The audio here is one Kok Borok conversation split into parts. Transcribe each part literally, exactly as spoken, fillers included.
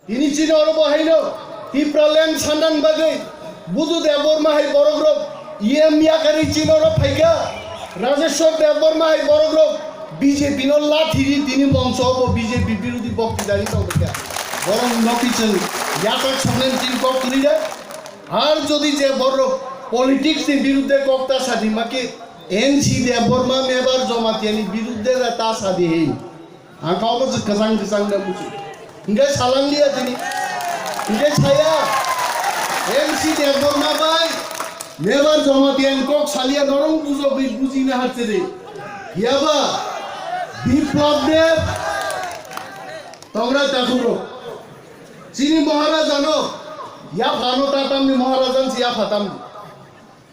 Tini chini oro bo haino Tipraland sandan bagwi Budu Debbarma hai borok rok E M yakarwi chini oro phaikha. Rajeshwar Debbarma hai borok rok B J P no lathi ri tini mongso bo B J P birodhi boktitari tongkha. Borok no kichwng yatak songlen tin kok kwrwi de. Ar jodi je borok politics ni biruddhe kok ta sadi maki N C Debbarma Mebar Jamatia ni biruddhe ta sadi hei. Ang kok no kwchang kwchang da muchung. Hingke salang liya tini. Hingke saya M C Debbarma bai Mebar Jamatia ni kok salia norong bujogwi bujina harchiri. Yaba Biplab Deb tongra takhuro. Chini Maharaja no yaphano tatamni Maharaja si yapha tamni.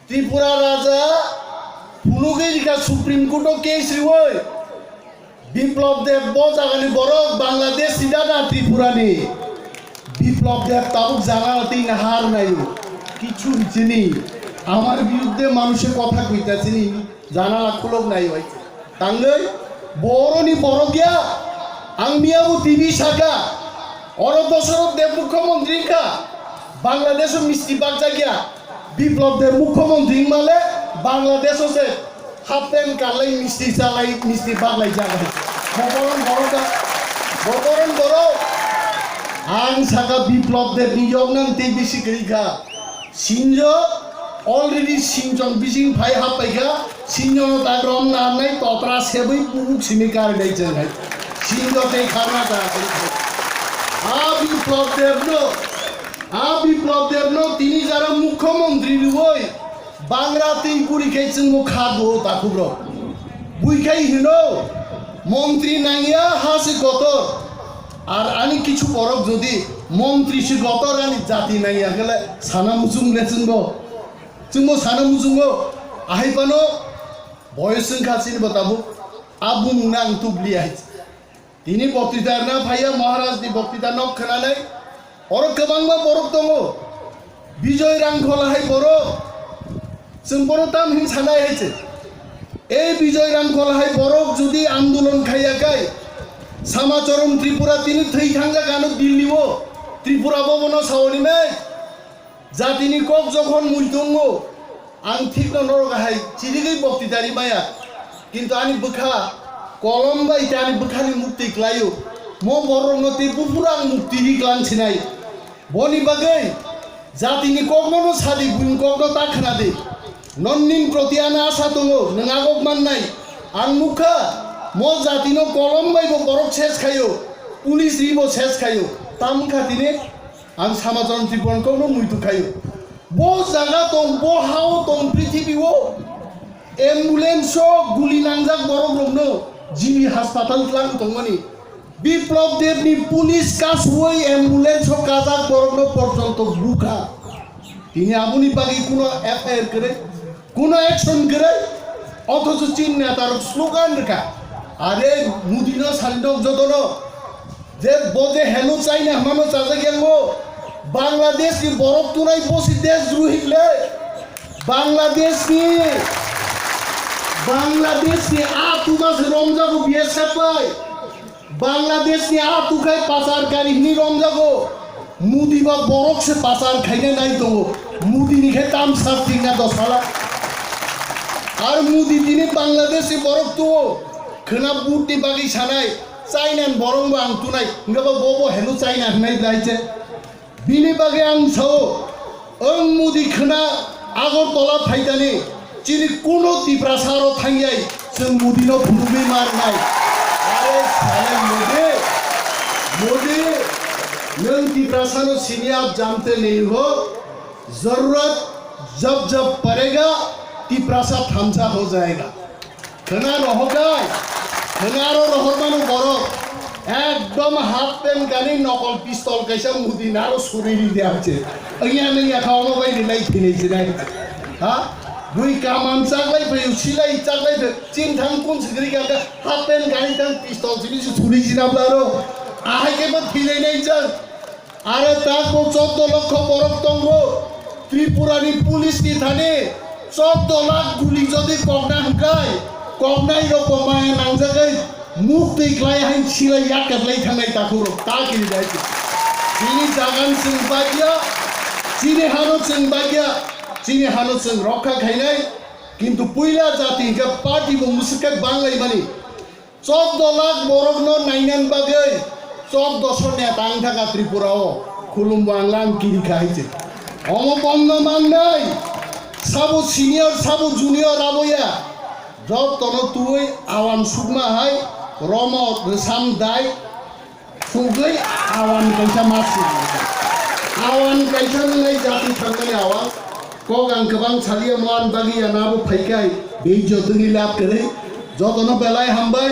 Tripura Raja phunugwi rikha Supreme Court o case riwi. Biplab Deb bo jagani borok Bangladesh ni da na Tripura ni. Biplab Deb tabuk jana twi na har nayo. Kichu hichini. Amar biruddhe manushe kotha koita chini jana la khulok nayo. Tangwi boroni borok ya. Ang miyabu T V saka. Oro Dosoroth Deb mukhyamantri wngkha. Bangladesh o misti bakjak ya. Biplab Deb mukhyamantri wngmale Bangladesh o se half pant kanlai misti chalai misti baklai jagai. Bokoron borok da. Bokoron borok. Ang saka Biplab Deb ni yoknang tei bisi kwrwi kha. Sinjo already sinchon bising phai happaikha, sinjono ta grom narnai totra sebwi bubuk simi karinai chengnai. Sinjo tei kharna ta. A Biplab Debno, a Biplab Debno tini jara mukhyamantri riwi bangra twi guri khe chwngmo kha do takhukrok. Buikhai hino, montri nangya ha se kotor. Ar ani kichu borok jodi montri se kotor ani jati nangya khe le sana muchung le chwngbo. Chwngbo sana muchungo. Ahai pano boyos wngkha chini bo tabuk. A bumung na ang tubli ai. Tini boktita na phaiya Maharaj ni boktita nok khananai. Oro kwbangma borok tongo. Bijoy Rangkhol hai borok. Chwng bono tam hin sanai hai se. E Bijoy Rangkhol hai borok jodi andolon khaiya kai, Samacharan Tripura tini thwi thangjak ano Delhi o. Tripura bo bono saoni mai. Jatini kok jokhon mui tongo, ang thikno norok hai chirigwi boktitari maya. Kintu ani bwkha kolom bai tei ani bwkhani mukti klaio. Mo borokno tei buphuru ang mukti ri klang sinai. Boni bagwi jatini kokno no sadi, buini kokno ta khna di. Nonni proti ano asa tongo, nwng agok mannai. Ang nukha, mo jatino kolom bai bo borok ses khaio, police ri bo ses khaio. Tam wngkha tini ang Samacharan Tripura kokno muitu khaio. Bo jaga tong, bo hao tong, prithibi o ambulance o guli nangjak borok rokno G B haspatal tlang tongmani. Biplab Deb ni police kasui ambulance o kajak borok no porjonto bukha. Tini aboni bagwi kuno F I R kwrwi, kuno action kwrwi, othocho chini neta rok slogan rwkha. Are Modi no sari nok joto no je bo je heno China hwnma no chajak yango, Bangladesh ni borok tunai bosi desh drohi le, Bangladesh ni, Bangladesh ni a tuma se romjago B S F bai. Bangladesh ni a tukhai pasar kari hini romjago. Modi ba borok se pasar khaina nai tongo. Modi ni khe tam sak tingna dos hala. Ar Modi tini Bangladesh ni borok tuo. Khwna but ni bagwi sanai. China ni borok bo ang tunai. Hingke ba bo bo heno China hinai blai che. Bini bagwi ang sao, ang Modi khwna Agartala phaitani, chini kuno Tiprasa aro thangyai, chwng Modi no phunugwi marnai. Are sale Modi, Modi, nwng Tiprasa no sini aap jante nahi ho, zarurat jab jab padega, Tiprasa thamsa ho jayega. Khwna rohorkha, khwna aro rohormano borok. Ekdom half pant gani nokol pistol kaisa Modi naro suri ri de amche. Angya nangya kha omo bai rilai thinai jinai. Ha? Bui kaman chaklai phaio, silai chaklai phaio. Chin thang kun sikri ka half pant gani thang pistol sini suri jinabla ro. Ahai ke ba thinai nai jang. Are tako choddo lokho borok tongo. Tripura ni police ni thani choddo lakh guli jodi kokna hwnkhe, koknai rok bo maya nangjagai, muk twi klai hai silai yakat lai thangnai takhuk rok ta kiri dai. Chini jagan chwng bagya, chini hano chwng bagya, chini hano chwng rokha khainai, kintu puila jati hwnkhe party bo mwswk khe banglaimani. Chordo lakh borokno nainani bagwi chordo so neta wng thaka Tripura o, khulumbo ang lang kiri khai se. Omo bongno mangnai, sabo senior, sabo junior aboya, jotono twi awan sukma hai, romo rwsam dai, sugwi awan kaisa ma suk. Awan kaisa nwngnai jati thangmani awan. Kok ang kwbang saliya mo ani bagwi ya nabo phaikai, bei jotoni lab kwrwi. Jotono belai hambai,